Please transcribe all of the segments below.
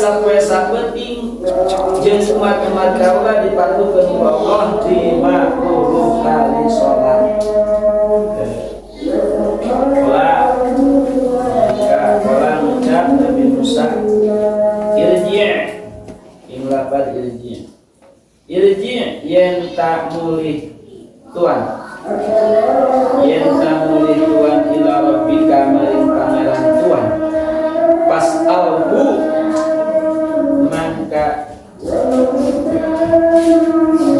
sapoe sapenting jeung umat-umat kaula dipardukeun ku Allah 50 kali salat. Kala kala ngucap Nabi Musa irji' ing lapad irji' irji' yen tak mulih tuan yen tak mulih tuan ila rabbika maring pangeran tuan pas'alhu mangka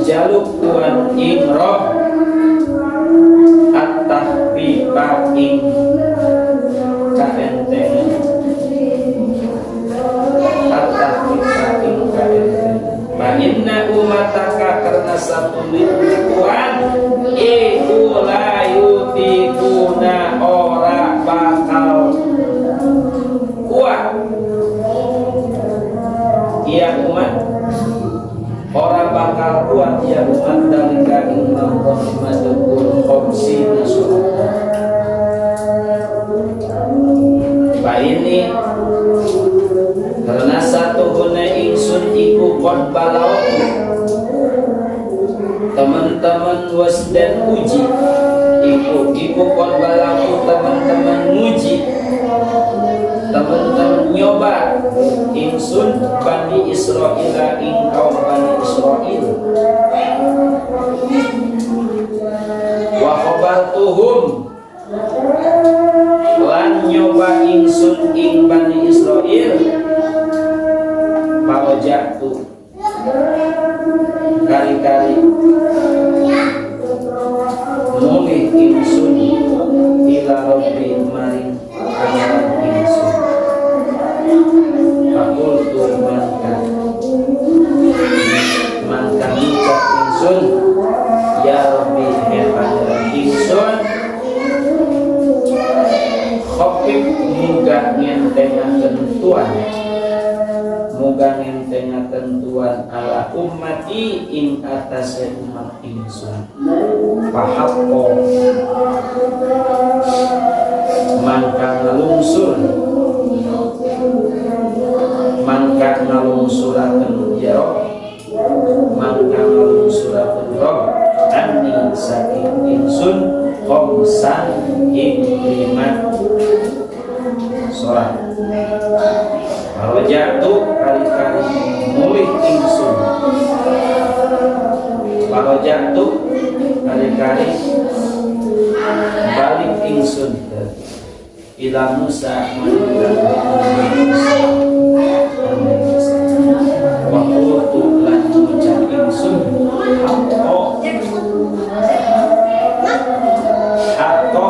jaluk tuan ing rob at-tahfifa ing kaentengan at-tahfifa ing kaentengan fa inna umataka karena satuli tuan iku la yutikuna ora bakal kuat iya umat ora bakal kuat ya umat dalika ing mangkon madhukur khamsina sholat. Fa ini karena satu guna ingsun iku qad balawtu teman-teman was dan uji iku qad balawtu teman-teman nguji teman-teman nyoba ingsun Bani Israil ing kaum Bani Israil wa khabartuhum lan nyoba ingsun ing Bani Israil parojatu kari-kari mulih ingsun ila rabbi maring pangeran ingsun fakultu mangka mangka ngucap ingsun ya rabbi he pangeran ingsun khafif muga ngentengaken tuan muga ngentengaken tuan ala ummati ing atase umat ingsun pahapo mangka ngalungsur mangka ngalungsuraken ya Rob mangka ngalungsuraken Rob anni saking ingsun khamsan ing lima sholat. Parojatu kali-kali mulih ingsun parojatu kali-kali balik ingsun ila Musa wa qultu lan ngucap ingsun haqqo haqqo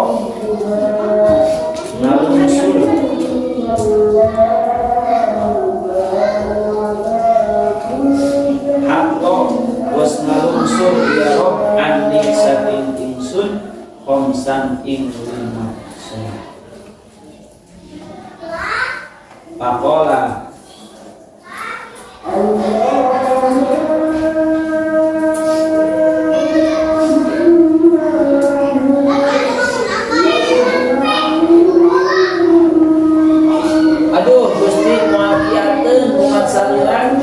ngalungsur haqqo wis ngalungsur ya Rob anni saking ingsun khamsan ing lima sholat. Pakola aduh Gusti muafiateun umat saliran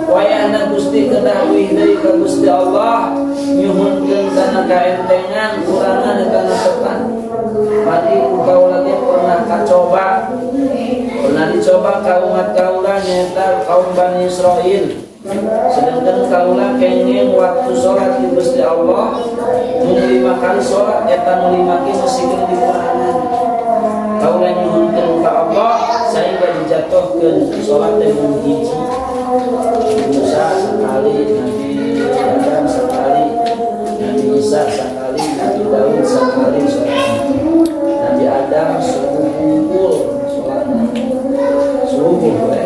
wayahna Gusti kedah uih deui ka Gusti Allah nyuhunkeun kana kaentengan kurangan kana tepan padi kaula ge pernah kacoba pernah dicoba ka umat kaula nyaeta kaum Bani Israil sedangkan kaula kenging waktu salat di Gusti Allah mung 5 kali salat eta nu 5 ge masih dikurangan kaula nyuhunkeun ka Allah sehingga dijatuhkeun salat teh mung hiji Musa sekali, Nabi Adam sekali, Nabi Isa sekali, Nabi Daud sekali sholat. Nabi Adam subuh kumpul sholatnya subuh we.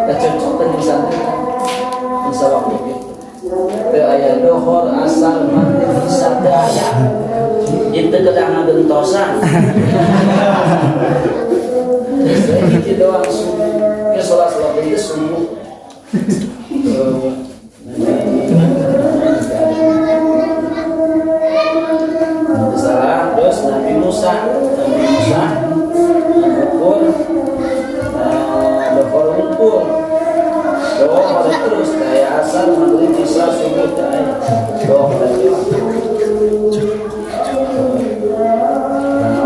Teh cocok teh jeung santri masa waktu itu. Teu aya dohor asal maghrib isya teu aya. Itu kedah ngagentosan. Hiji doang subuh. Ke sholat-sholat itu subuh. Salah terus Nabi Musa ukur dohor. hungkul. Doa pada terus daya asar maghrib isya subuh daya. Doa pada terus.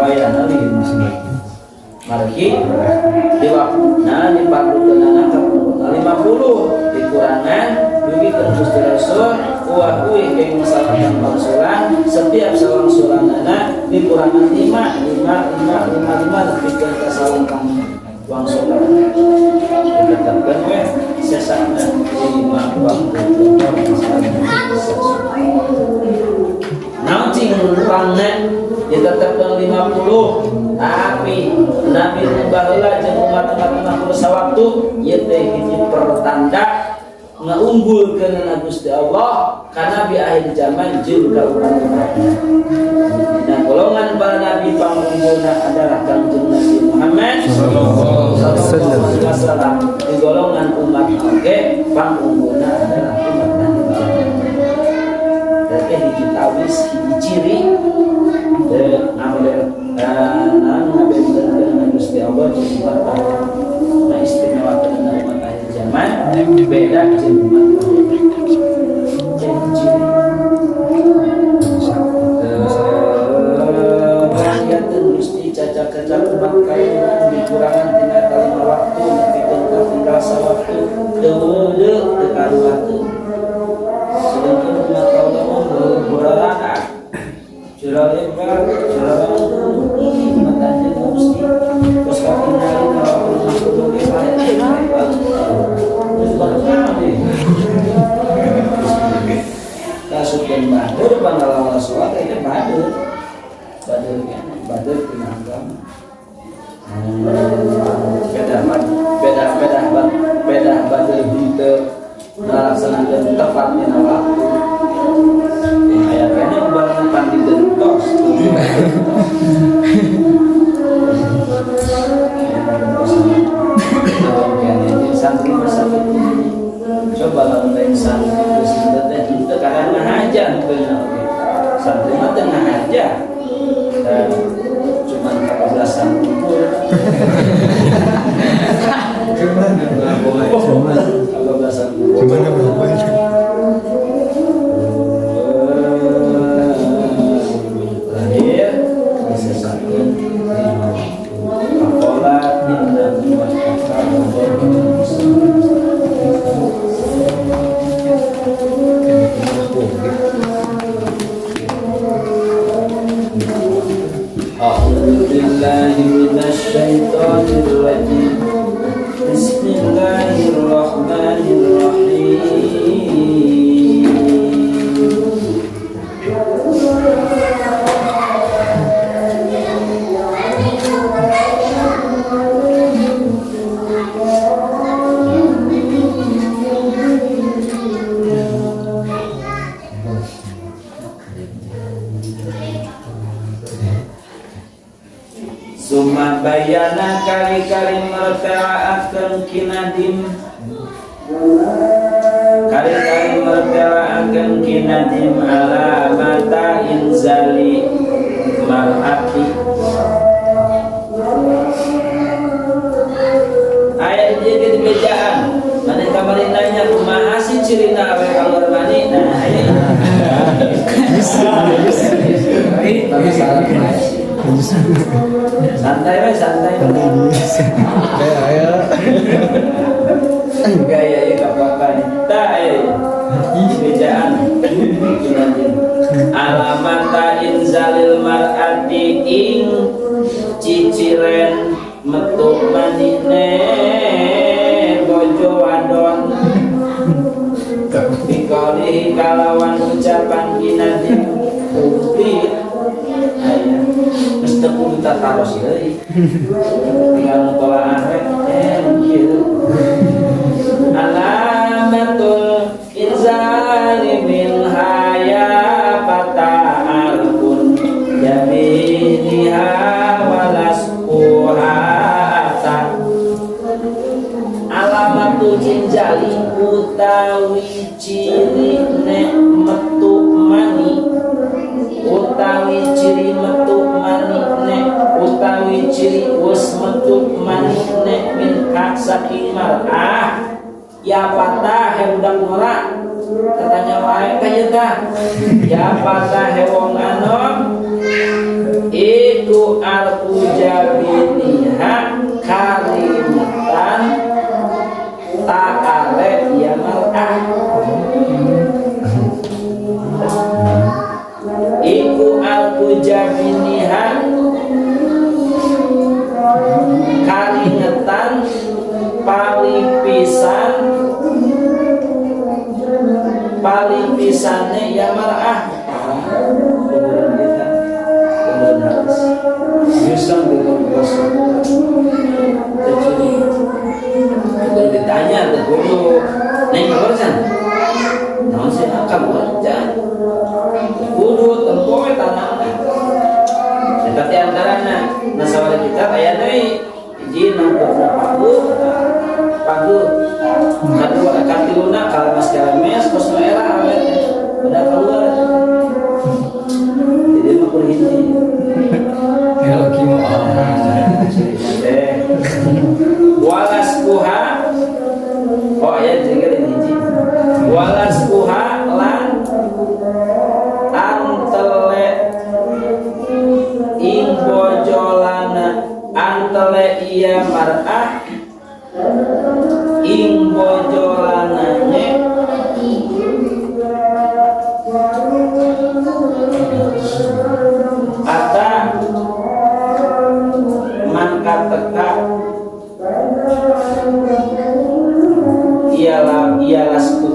Wayahna margi di waktuna diparlukeunana ka 50 dikurangan dugi ka Gusti Rasul uah uih keng masalah wangsulan setiap sawangsulanana dikurangan 5 5 5 5 5 nepikeun ka sawangkang wangsulan ditetapkeun we sesana 5 waktu. Naon cing pangna ditetapkeun 50 tapi Nabi baheula jeung umat-umat 50 sawaktu ieu teh hiji pertanda ngaunggulkeun Gusti Allah ka nabi akhir zaman jeung ka umat-umatna. Nah, golongan para nabi pangunggulna adalah Kangjeng Nabi Muhammad sallallahu alaihi wasallam. Di golongan umat oge pangunggulna adalah umat akhir zaman. Berarti hiji tawis hiji ciri ngambil ngabentenkeun Gusti Allah jeung umat nah istimewa kana umat akhir zaman beda jeung umat jeung ciri rakyat Gusti cacak-cacak umat kaula dikurangan tina kalima waktu nepikeun ka tinggal sawaktu teu teu karuakeun sedangkan umat kaula mah beuralaka curah lebar curah umat anjeun Gusti terus katingali na waktu 50 ge terus baru kasupkeun bader pangalawa sholat itu bader bader kan bader tina agama beda beda beda beda bader henteu ngalaksanakeun tepat dina waktu aya kene ubaran pandi gentos. Santri masa coba lamun lain santri geus henteu teh henteu kadang ngahaja henteu oge. Santri mah teu ngahaja. Cuman kabablasan kumpul. Cuman kabablasan kumpul. Cuman berapa itu? Terakhir disesatkeun lima waktu. Faqala inna umataka. A'udzu billahi minasy syaithanir rajim. Bismillahirrahmanirrahim. Suma bayana kali-kali mertelaakeun kinadim kali-kali mertelaakeun kinadim ala mata inzali mar'ati. Aya di dieu bejaan maneh kamari nanya kumaha sih cirina awe kaluar mani nah aya santai we santai Kayak gaya ya apa-apa tah aya bejaan alamata inzalil mar'ati ing ciciren metu manine bojo wadon bikolihi kalawan ucapan kinadi uti aya geus teu kudu tataros deui tinggal mutolaah we kieu alamatul inzali min haya fata'alkun yaminiha walasquha alamatul inzali utawi ciri nek metu mani utawi ciri metu mani nek utawi ciri wis metu mani nek min teka saking mar'ah ya patah he budak ngora katanya wae ka tah ya patah he wong anom iku arku jabiniha kalimutan ta'ale ya mar'ah iku arku jabiniha kalingetan palipisan palipisannya ya mar'ah ditanya ke guru neng keluar san naon sih kamu jangan kudu tempo tanah tapi antarana nasawara kita aya deui hiji nangkupna pagu pagu kadua katiluna kalamas kalames kos nu era awet udah keluar jadi mah kur hiji ya lagi mah walas kuha oh aya jeung hiji walas kuha lan antele ing bojolana antele iya mar'ah ing bojolanane ata mangka teka ialah ialasku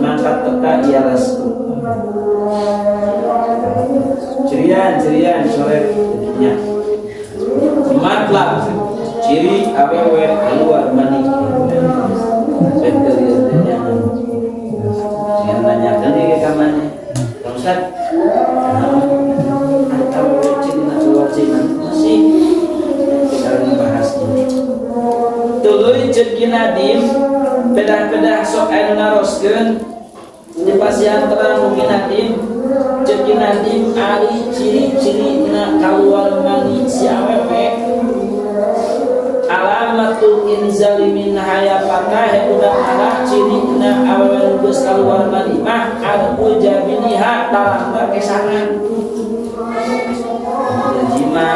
mangka teka ialasku cirian cirian coret nya matlab ciri awewe keluar mani yang nanyakan dia ke mana Bang Ustaz awewe ciri keluar ciri masih kita membahasnya tuluy ceuk Nadim pedah-pedah sok anu naroskeun di pasian terang mungkin Nadim ceuk Nadim ari ciri-ciri na kaluar mani si awewe alamatul inzali min hayapata udah ala ciri na awewe geus kaluar mani mah al ujabiniha tarangna kesangan jima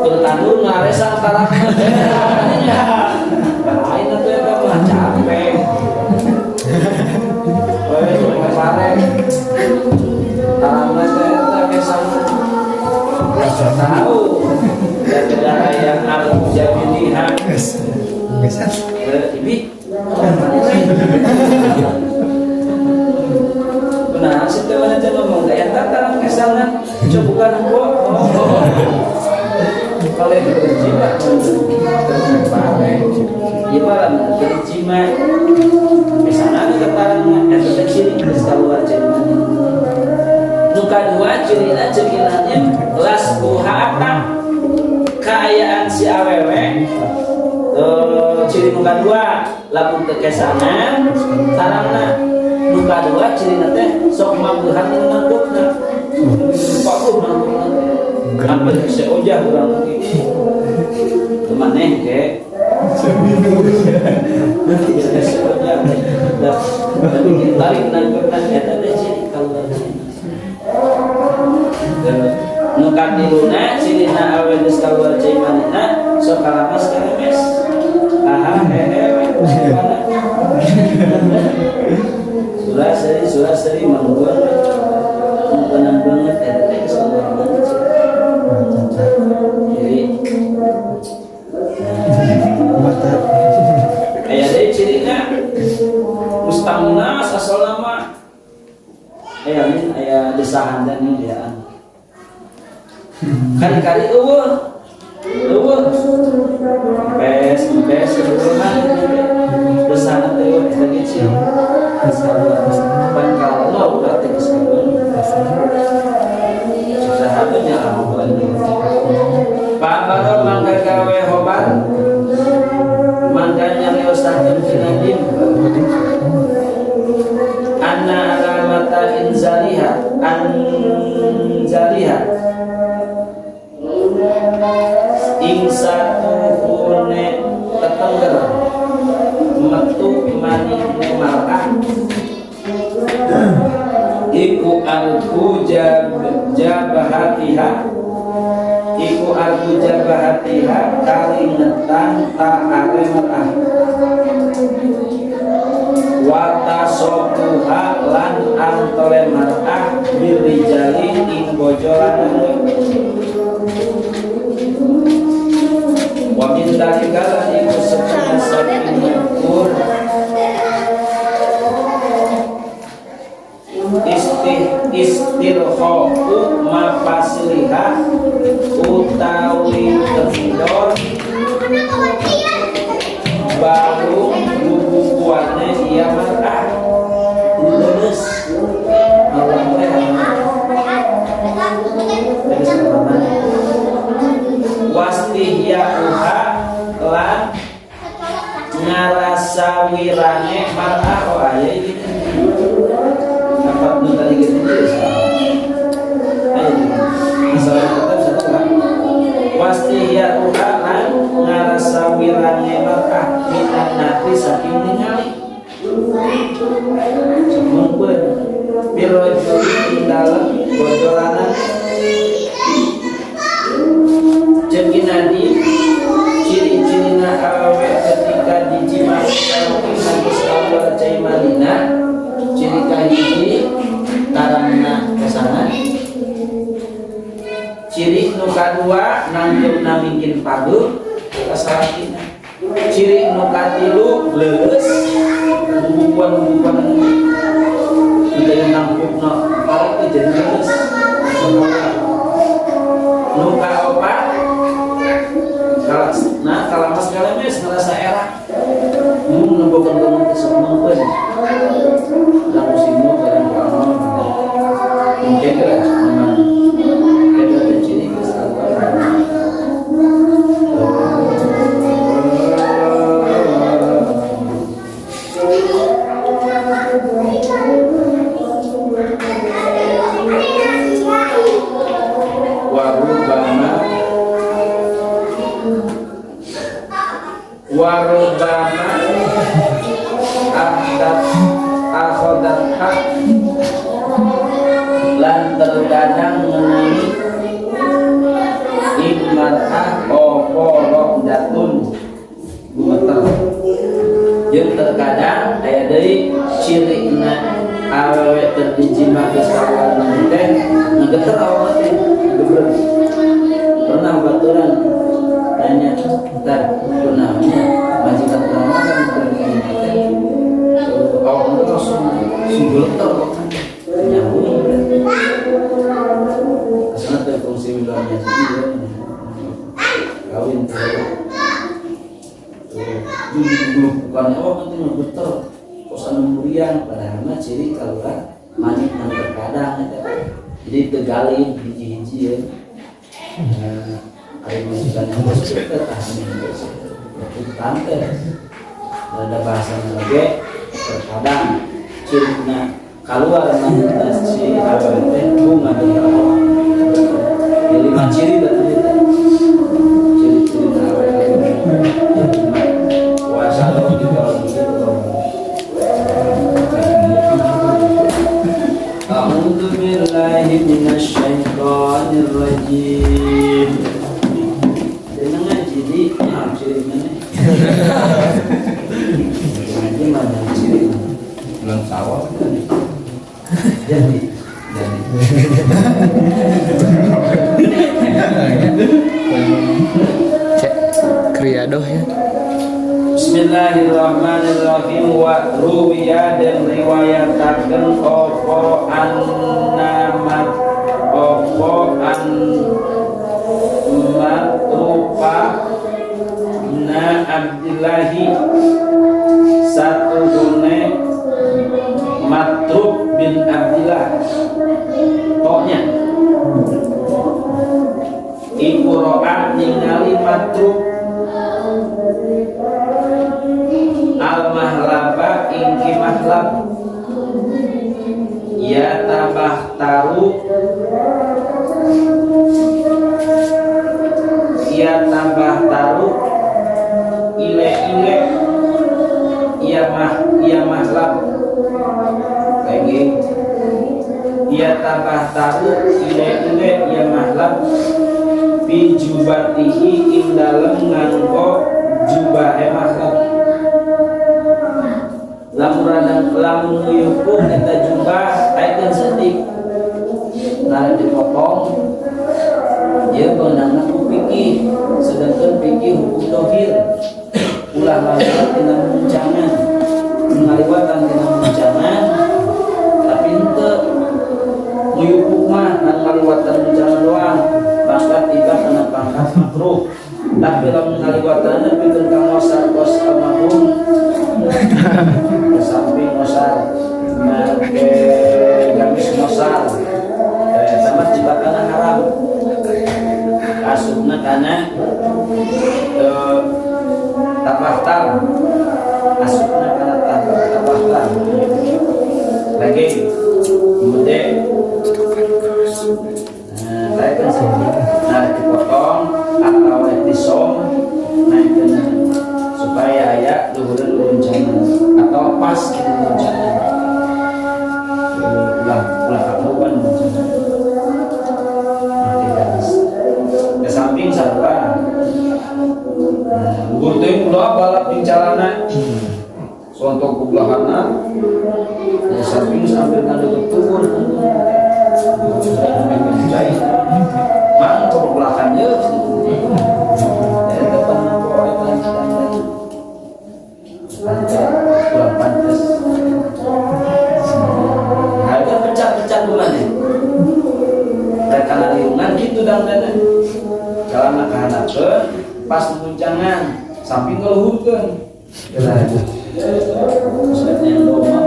bertandung ngaresan tarangna lain atuh eta mah capek we pare tarangna teh eta kesangan tahu dan yang al-jabiniha ibi nah sih teh mana ngomong daya tarang kesangan coba bukan kalau berjima iya malam berjima misalnya ada ketarang eta teh ciri geus kaluar ciri nu kadua cirina cekinanya las buhata kaayaan si awewe ciri nu kadua lamun teu kesangan tarangna nu kadua cirina teh sok mangguhan nu nangkupna pakuh nangkupna hampir seojah urang ge maneh ge seojah dah tarik nangkupna eta teh ciri kaluar nu katiluna cirina awe geus kaluar cai manehna sok kalamas kalemes aha hehe we surah seri mangguan tenang banget eta teh geus kaluar banget jadi aya deui cirina mustamnas asalna mah aya aya desahan dan liaan kali-kali eueuh eueuh pes pes eueuhan desahan teh eta ge ciri pan kalau berarti geus kaluar sahabatnya Pak Baror mangga gawe hobar mangga nyariosakeun Nadim anna alamata inzaliha anzaliha jabahatiha iku arku jabahatiha kalingetan ta'are mar'ah wa tasobuha lan antole mar'ah birrijali ing bojo lanang wa min dalika lan iku setengah saking ukur istirkha'u mafasliha utawi kendor baru bubukuane iya mar'ah lulus wastihya'uha lan ngarasa wirange mar'ah oh aya iki dapat nu tadi gitu ayo masalah tetap satu kan wastihya'uha lan ngarasa wirange mar'ah minan nati saking ningali semungkeun birrajuli ing dalem bojolanan jeung kinadi ciri-cirina awewe ketika dijima geus kaluar cai manina ciri kahiji tarangna kesangan ciri nu kadua nangkeupna mingkin pageuh ka salakina ciri nu katilu leuleus bubukuan-bubukuan teu nangkupna arek teh jadi leuleus nu kaopat nah kalau mas kalian ngerasa era mun nempokeun bangun teh sok meupeun dan musimmu kadang kamu mungkin lah memang eta teh ciri geus keluar. Warubama ahdat akhodat hak lan terkadang mengenai imar'ah opo rokdatun gumeter jeung terkadang aya deui cirina awewe teu dijima geus kaluar teh ngegeter awak teh gebreg pernah baturan tanya ntar kunaonnya majikan urang kan keur ngijima teh awak teh langsung singgeuleuter kok nyambung asana teh fungsi wilayahnya sendiri kawin tuh bukannya oh nanti ngegeter kos anu muriang padahal mah ciri keluar manik nang terkadang eta jadi tegalin hiji-hiji ya nah ari majikan yang bos teh tahan tante ada bahasa lagi terkadang cirina keluar manutna si awewe teh bunga teh lima ciri berarti teh ciri-ciri awewe puasa lo di kalau begitu. A'udzu billahi minasyaitonir rajim. Jangan ngaji di ciri mana? Ngaji mana ciri? Bulan sawah. Jadi. Cek kriadoh ya. Bismillahirrahmanirrahim wa ruwiya dan riwayataken opo annamat opo an matrupa na Abdillahi satu gune Matrub bin Abdillah toknya iku ro'a ningali Matrub al-mahlaba ingki mahlab ya tabah taru ya tambah taru ile-ile ya mah ya mahlab lagi ya tambah taru ile-ile ya mahlab Mahlab fi jubatihi ing dalem nganggo jubahe Mahlab. Lamun radang lamun nguyupuk eta jubah taikeun saeutik, nah dipotong ieu beunangna ku fikih, sedangkan fikih hukum dohir ulah ngaliwat tina muncangan, ngaliwatan tina muncangan, tapi henteu nguyupuk mah ngan ngaliwatan muncangan doang pangkat tiba kana pangkat makruh. Tapi lamun ngaliwatan pikeun ka ngosar kos almarhum ke samping ngosar make gamis ngosar, sama tiba kana haram, asupna kana tabahtar, asupna kana tabahtar lagi kemudian. Nah, saya kan nah dipotong atau disom naikkan supaya aya luhureun guncangan atau pas gitu guncangan, ulah ulah katuban guncangan. Nah, tidak ke samping sarua. Nah, luhur teh ulah balap di calana sontok ku belahana di samping sampai ngadeukeut tukur cai mang ke belakang ye dari depan eta kurang pantas. Harga pecah-pecah gimana? Dan karena liungan gitu dangdana. Calana kahandapeun pas muncangan samping ngeluhurkeun. Maksudnya loma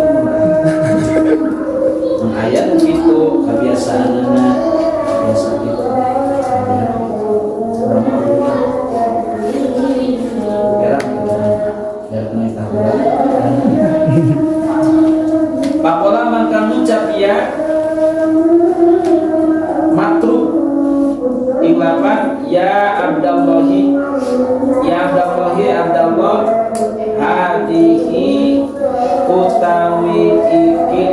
aya nu kitu kebiasaanana biasa gitu. Urang mah ulah. Era ya naik tahunan. Pakola mangka ngucap ya matruk ing lapan ya Abdallahi, ya Abdallahi, Abdallah, hadihi utawi iki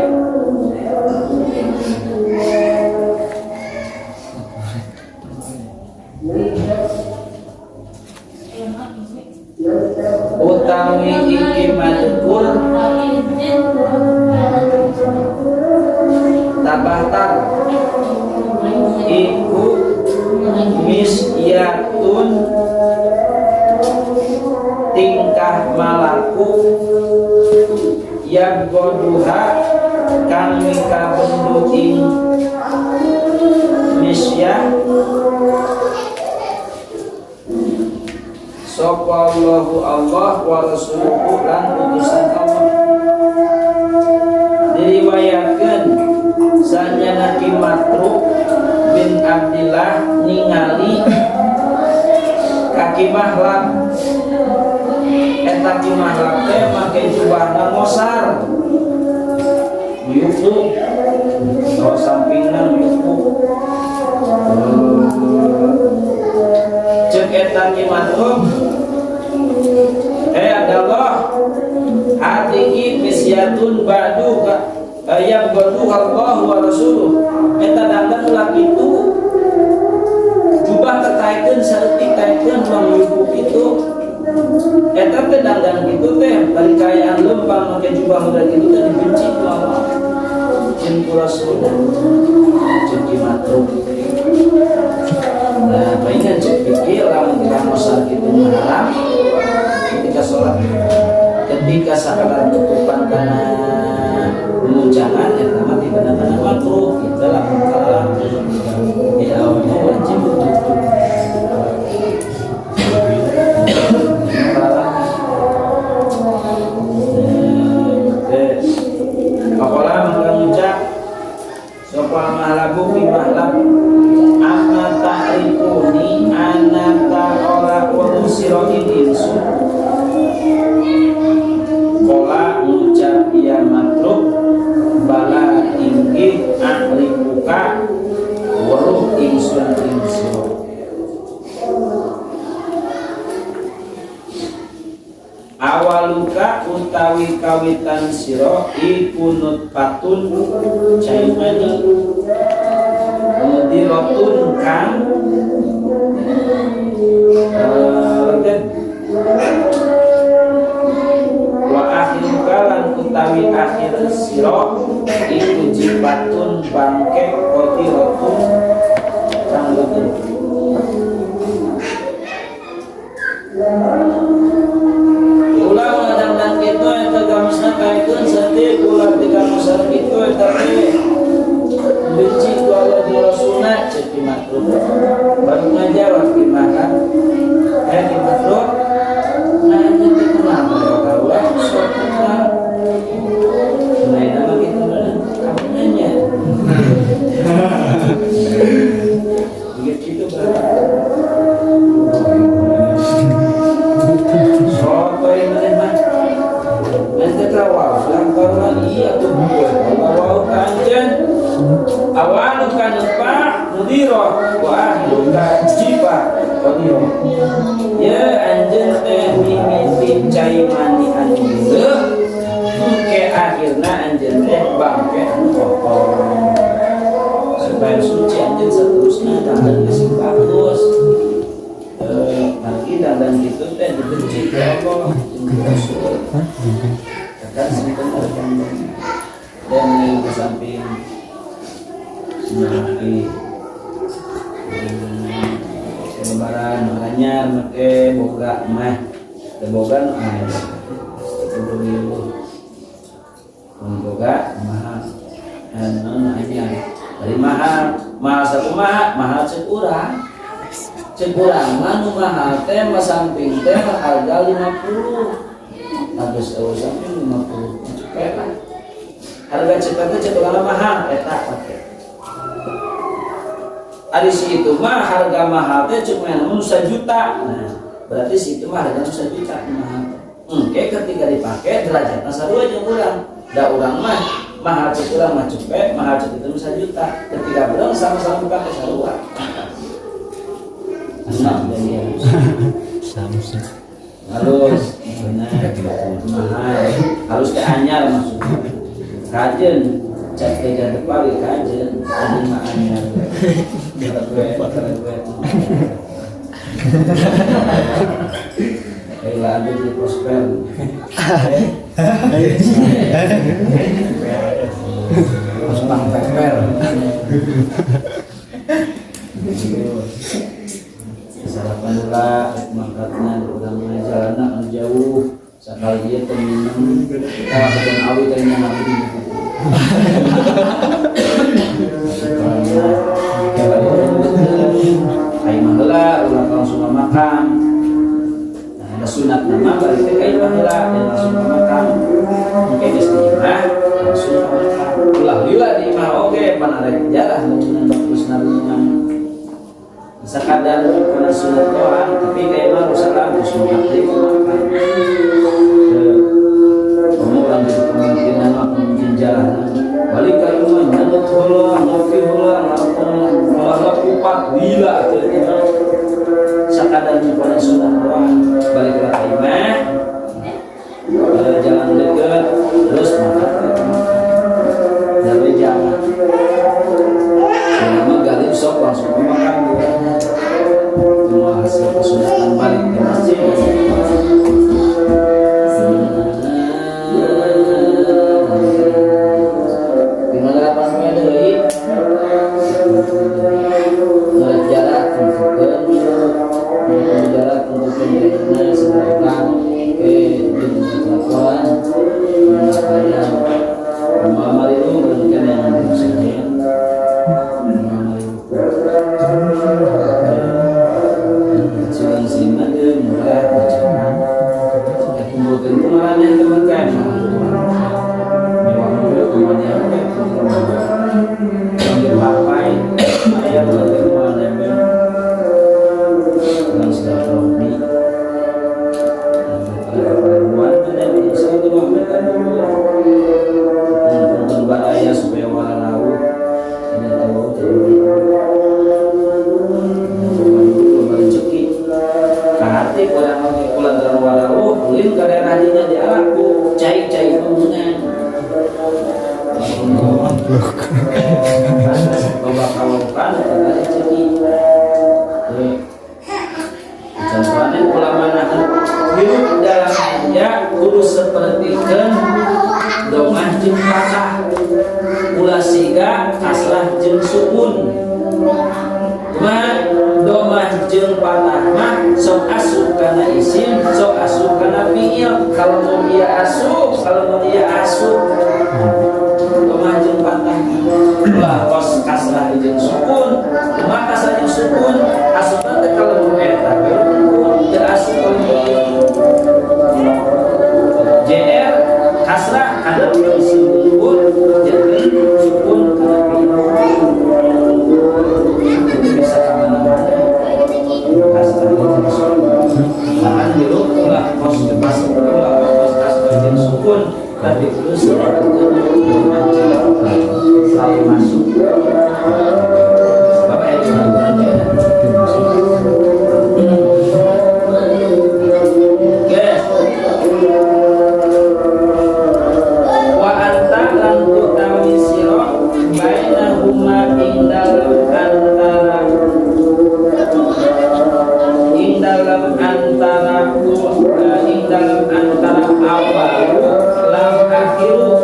utawi iki madhkur tabahtar iku misyatun tingkah malaku yabgoduha kang mikabendu ing misyah sapa Allahu Allah wa rasuluhu lan utusan Allah. Diriwayatkeun sanyana Ki Matruk bin Abdillah ningali ka Ki Mahlab, eta Ki Mahlab teh make jubahna ngosar yupuk atau sampingna yupuk. Cek eta Ki Matruk, Abdallah, hatihi misyatun ba'du yang ba'du Allah wa rasuluh. Eta dandan ulah kitu, jubah tetaikeun saeutik taikeun mangyupuk itu. Eta teh dandan kitu teh bari kaayaan lempang make jubah muda kitu teh dibenci ku Allah jeung ku Rasulna. Cek Ki Matruk. Nah, baingan cek pikir lamun kita ngosar kitu haram ketika sholat, ketika sakadar tutupan kana muncangan eta mah tiba kana makruh kita lamun kalah di awalnya wajib tutup. Pakola mengucap sapa mahlabu fi mahlab amma ta'rifuni ana ta'ala wa usira insu. Kola ngucap ya matruk bala inggih a'rifuka weruh ingsun ingsun. Awaluka utawi kawitan sira iku nutfatun cai mani. Mudiro qadiratun kang leged wa akhiruka lan utawi akhir sira iku jifatun bangke qadiratun kang leged. Ulah ngadangdan kitu eta gamisna kaikeun saeutik ulah ti kamusar kitu eta teh benci ku Allah di Rasulna cek Ki Matruk. Baru ngajar Ki Makan Ki Matruk nanya teh kenapa kaula sok kenal. Lain nama kitu mah kamu nanya. Begitu berarti. Sotoy maneh mah. Nanti trawal, langkaran iya tuh gue. Awal kanjen, awalu kanpa mudiro, wa akhiruka jifa qadiro. Ya anjeun teh mimiti cai mani anu geuleuh, engke akhirna anjeun teh bangke anu kotor. Supaya suci anjeun saterusna dandan geus bagus. Lagi dandan kitu teh dibenci ku Allah jeung Rasul. Kan simpen dan yang di samping semaki lebaran makanya make boga mah teu boga nu aya 10.000 mun boga mahal anu anyar dari mahal mahal sakumaha mahal cek urang cek urang mah nu mahal teh mah samping teh harga 50 agus eueuh samping 50 cepet lah harga cepet teh cek urang mahal eta pake ari si itu mah harga mahal teh cuma mun 1 juta. Nah, berarti si itu mah harga 1 juta mahal. Engke ketika dipake derajatna sarua jeung urang. Da urang mah mahal cek urang mah cepet, mahal cek itu 1 juta. Ketika urang sama-sama dipake sarua. Nah, Sama sih. Halus, benar. Mahal. Halus teh anyar maksudnya. Kajen cat kejar depan kajen, kajen mah anyar. Kayak ambil di prospek. Prospek peper. Sarapan lah, mangkatna urang mah jalanna anu jauh. Sakali ieu teh minum, kita langsung awi teh nya mati. Ai mah heula ulah langsung ka makam. Nah, ada sunat nama bari teh ka imah heula dan langsung ka makam. Engke geus di imah langsung ka makam. Ulah lila di imah oge pan arek jarah mun terus narungan. Sakadar kana sunat doang tapi ka imah rusak langsung deui ka makam. Kamu orang jadi pemimpin mah pemimpin jalan. Balik ka imah nyanut heula, ngopi heula, ngalah kupat lila teh sakadar pada sunat doang. Balik ka imah jalan deket terus makan dari jalan. Nama galih sok langsung ke makam. Semua hasil kesunatan balik ke masjid. Isim sok asup kana fiil. Kalau mau dia asup, kalau mau dia asup, lemah jeung patah. Ulah kos kasrah jeung sukun. Lemah kasrah jeung sukun asupna teh kalau mau eta teu asup. Kalau mau JR kasrah kana isim lembut, jadi sukun kana fiil. Jadi bisa kemana-mana kasrah jeung sukun. Bahkan dulu ulah kos pas, ulah kos kasrah jeung sukun, tapi terus selalu masuk sebab ayat ini. Oke. Wa anta lan utawi sira bainahuma ing dalem antara ing dalem antara awalu lan akhiru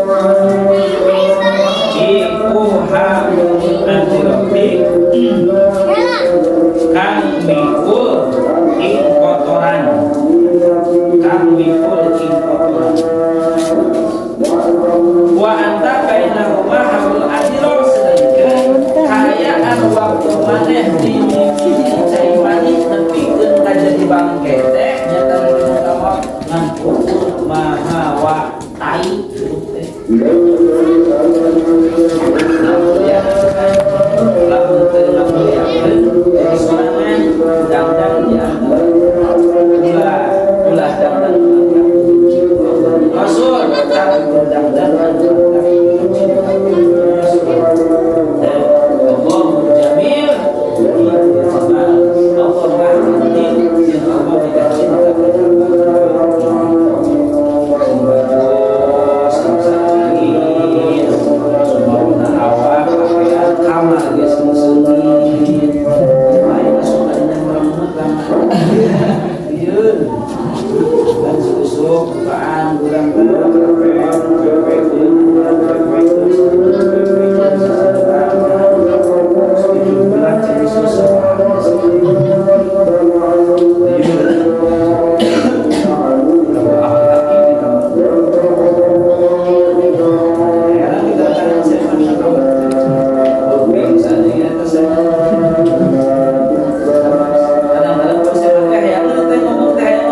iku hablum antirabbi kang mikul ing kotoran, kang mikul ing kotoran. Wa anta bainahuma hablul adiro, sedangkan kaayaan waktu maneh di cai mani nepikeun ka jadi bangke teh nyata utama ngan ukur mahawa tai teh. Lamun teu ngamuliakeun jadi sorangan dangdang di antara ulah ulah dangdang Rasul, tapi dangdang dan Allah jamil jamal, Allah maha penting yang Allah tidak cinta kepada bagus sakit semua awak pakaian kamar geus seungit lain asup adina urang mah kamar ieu dan susuk bukaan urang. Kadang-kadang kalau saya teh yang teh ngomong teh yang.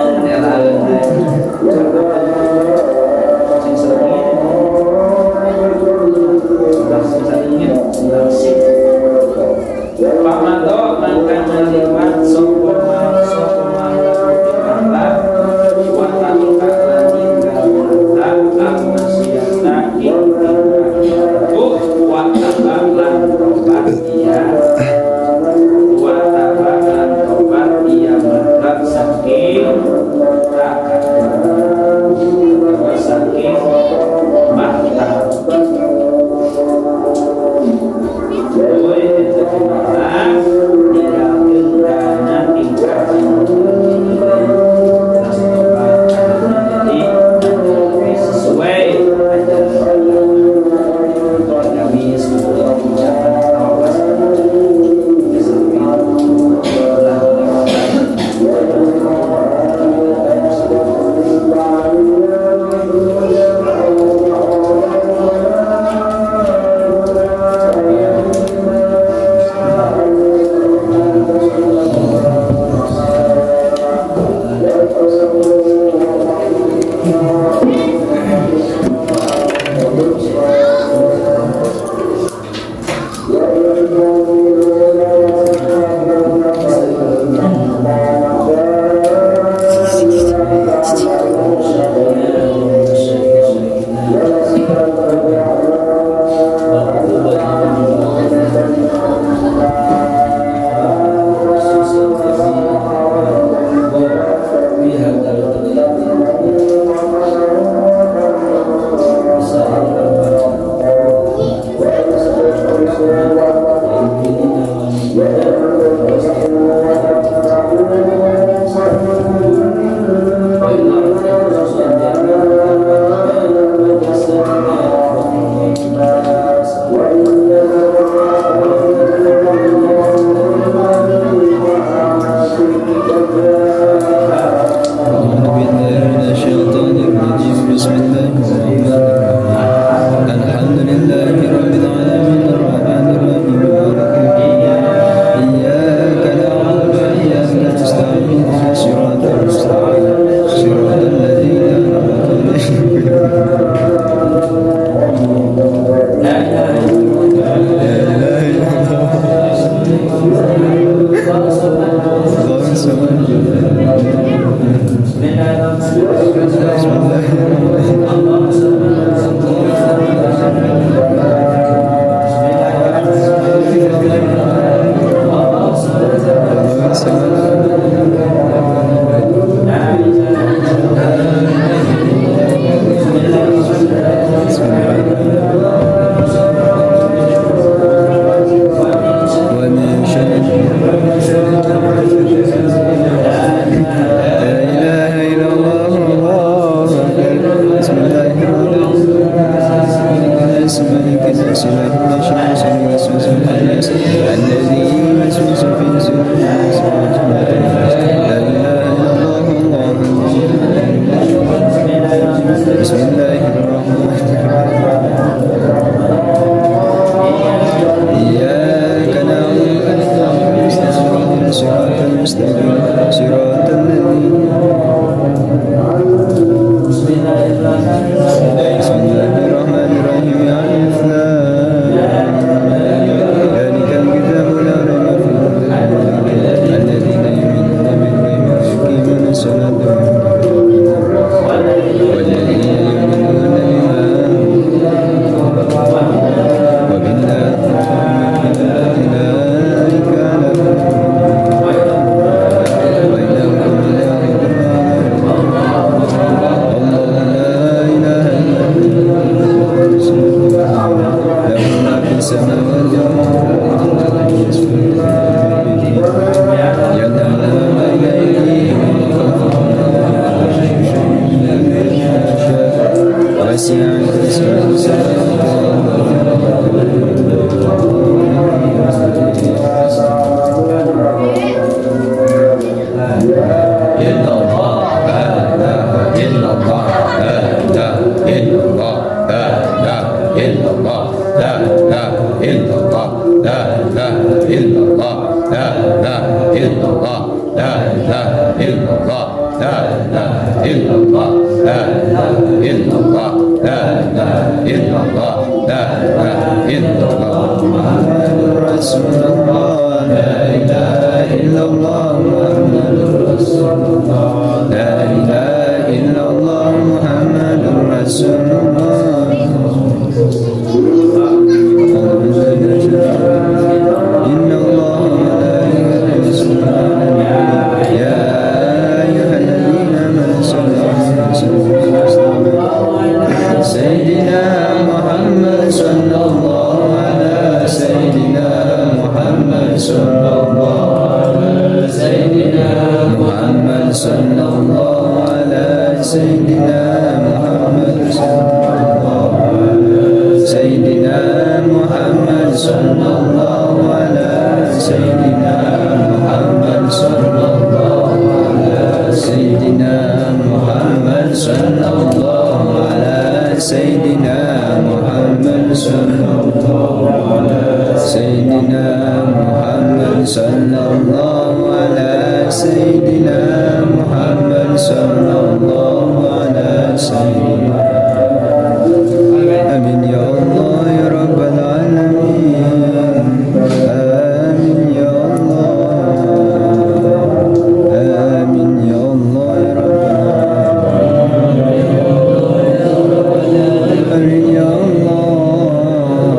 بالله من الشيطان الرجيم. بسم الله الرحمن الرحيم. الحمد لله رب العالمين الرحمن الرحيم مالك يوم الدين. إياك نعبد وإياك نستعين اهدنا الصراط المستقيم صراط الذين أنعمت عليهم. La ilaha illallah. لا إله إلا الله. Allahu الله الصمد. Bismillahirrahmanirrahim. بسم الله الرحمن الرحيم. Allahu samad. Bismillahirrahmanirrahim. Allahu samad. الله الصمد. La ilaha illallah. بسم الله ومن شر لا إله إلا الله الله أكبر. بسم الله الرحمن الرحيم. ملك الناس إله الناس من شر الوسواس الخناس الذي يوسوس في صدور الناس من الجنة والناس. لا إله إلا الله الله أكبر. بسم الله الرحمن الرحيم. إياك نعبد وإياك نستعين صراط المستقيم صراط الذين. بسم الله الرحمن الرحيم. ألف لام ذلك الكتاب لا ريب فيه الذين يؤمنون بالغيب ويقيمون الصلاة والذين يؤمنون بما وبالله أولئك على وإلهكم إله الله لا إله إلا هو له ما في السماوات وما في الأرض يعلم ما بين أيديهم وما خلفهم وسع كرسيه السماوات إلا الله لا إله إلا الله لا إله إلا الله لا إله إلا الله لا إله إلا الله لا إله إلا الله لا إله إلا الله لا إله إلا الله لا إله إلا الله لا إله إلا الله لا إله إلا الله لا إله إلا الله محمد رسول الله لا إله إلا الله محمد رسول الله لا إله إلا الله محمد رسول الله. إن الله وملائكته يصلون على النبي يا أيها الذين آمنوا صلوا عليه وسلموا تسليما. سيدنا محمد صلى الله على سيدنا محمد صلى الله على سيدنا محمد صلى الله على سيدنا محمد صلى الله على سيدنا محمد صلى الله على سيدنا محمد صلى الله على سيدنا محمد صلى الله على سيدنا محمد صلى الله على سيدنا محمد صلى الله على سيدنا محمد صلى الله على سيدنا. آمين يا الله يا رب العالمين. آمين يا الله. آمين يا الله يا رب العالمين. آمين يا الله.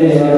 Illallah.